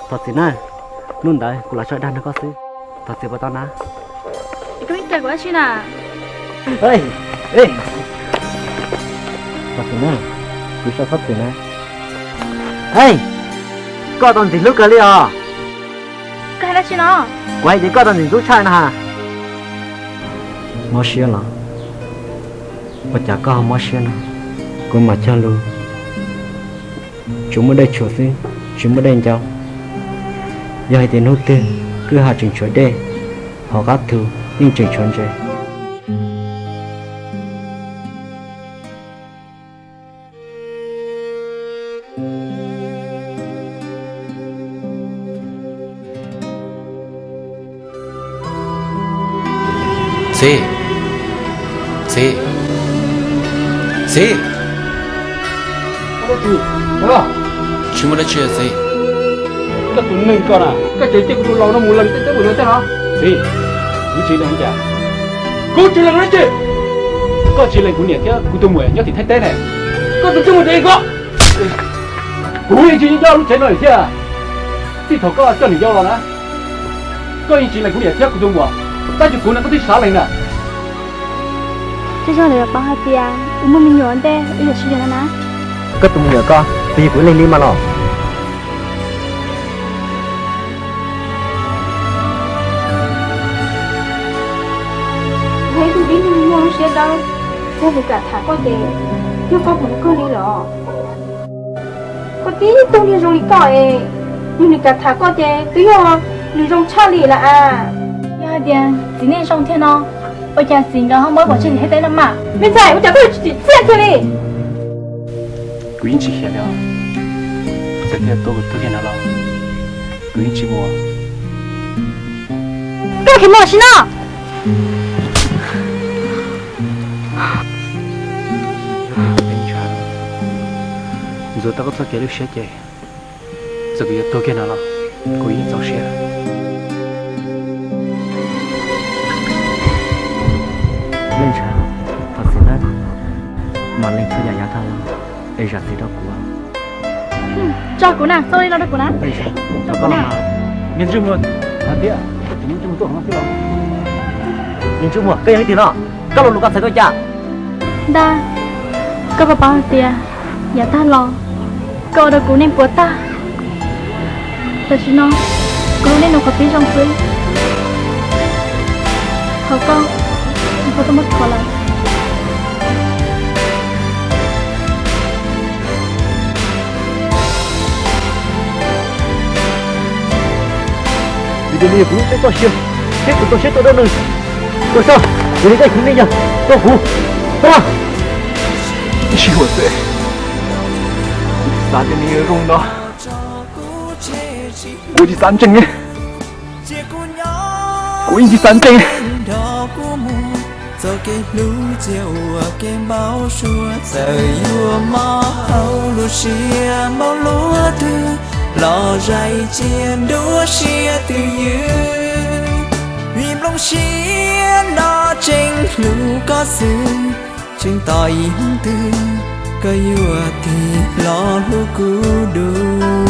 Thov txim na, hnub ntawd kuv los tso dag nrog koj xwb, thov txim puas tau na? Koj cia kuv dab tsi na? Thov txim na, kuv tso koj txim na. Koj tau ntxim hlub kawg li os. Koj hais dab tsi no? Kuv hais tias koj tau ntxim hlub tshaj na. Mob siab los? Ua cas koj ho mob siab no? Kuv mas cog lus tsuas muaj dej tshua xwb, tsis muaj dej ncau. Yog hais tias hnub twg kwj ha tseem tshuav dej, hauv qab thu yeej tseem tshuav ntses. Xis, Xis, Xis. Tsis muaj dab tsi Xis. Koj tus neeg koj na, koj tseem cia kuv tus laus no mus lees tej teb mus no thiab no. Xis, kuv tsis lees cas? Kuv tsis lees dab tsi? Koj tsis lees kuv niam thiab kuv tus muam nyob tim Thaib teb ne. Koj tus tub mus tsev ko. Kuv yeej tsis nyob lub tsev no lawm thiab. Txij thaum koj coj niam yau los na, koj yeej tsis lees kuv niam thiab kuv tus muam, tab sis kuv no koj twb xav lees na. Tej zaum lawv yuav paub hais tias wb muaj me nyuam ua ntej wb yuav tsis yog no na. Koj tus me nyuam ko twb yog kuv ib leeg li mas los. Yog ib tug tib neeg muaj lub siab dawb, yog nws kam tham koj ces yog koj hmoov kawg li los? Koj tib tug niag zoo li koj es, yog nws kam tham koj ces twb yog nws zoo tshaj li lawm as. Yog hais tias txiv neej zoo thiab no, ua cas txiv nkawd ho muab pov tseg tim Thaib teb no mas? Me ntxhais, ua cas koj yuav tsis tsim txiaj kiag li? Kuv yeej tsis xav li os, txawm tias tuaj kuv tuaj kiag no los kuv yeej tsis mus. Koj khiav mus sim no. Ntxuav tau koj txoj kev lub siab ces txawm kuv yuav tuag kiag no los kuv yeej txaus siab. Leej Ntshav, thov txim na, mas leej txhua yam yav tag los es zam txim rau kuv. Tso kuv na, txhob li no rau kuv na. Leej Ntshav, tso koj los mas. Niag Ntsej Muag, hais tias koj tsis muaj Ntsej Muag tuaj hauv no xwb los? Niag Ntsej Muag, koj yog leej twg no? Koj lo lus koj txhais koj cas? Ntag, koj puas paub hais tias yav tag los koj ua rau kuv neej puas tag. Tam sim no kuv lub neej nws qhuav pib zoo xwb. Thov koj, kuv twb muab thua lawm. Vim tias nws yog kuv lub tsev txoj sia thiab kuv txoj sia tua dab neeg. Tuaj saib, yog li tej khwv nej yog tua kuv, tuaj. Tsis ua txwm, kuv tsis xav tias nws yuav zoo no. Kuv tsis xav ntseeg, kuv yeej tsis xav ntseeg. Nrog kuv mus txoj kev hlub txia ua kev npau suav, txawm yuav mob hauv lub siab npaum luaj twg los zais cia nruab siab twj ywm. Vim nplooj siab no tseem hlub koj xwb, tseem tos ib hnub twg koj yuav tig los hlub kuv dua.